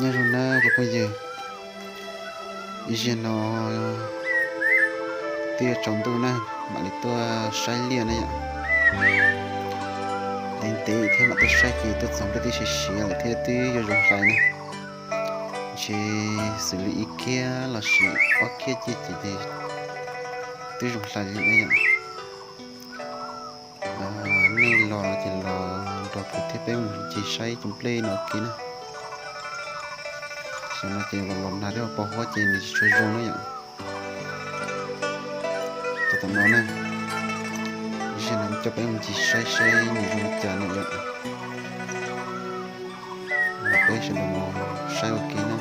Nyob zoo na cov phooj ywg, ib zaug no twb yuav tsaus ntuj na, mam li tuaj saib liaj na yom. Ntev ntev thiab mam tuaj saib ces tuaj txog nplej twb siav siav lawm thiab twb yuav zoo hlais na. Ntshe xws li ib kiag los sis ob kiag ciaj ces twb zoo hlais li na yom. Nej los no ces los nrog kuv thiab peb mus ncig saib cov nplej no ua ke na. Tam sim no ces los los nag thiab pos huab ces nws tsis tshua zoo na yom. Ces tam no na, ib zaug no coj peb mus ncig saib saib nws zoo li cas na yom. Los peb sawv daws mus saib ua ke na.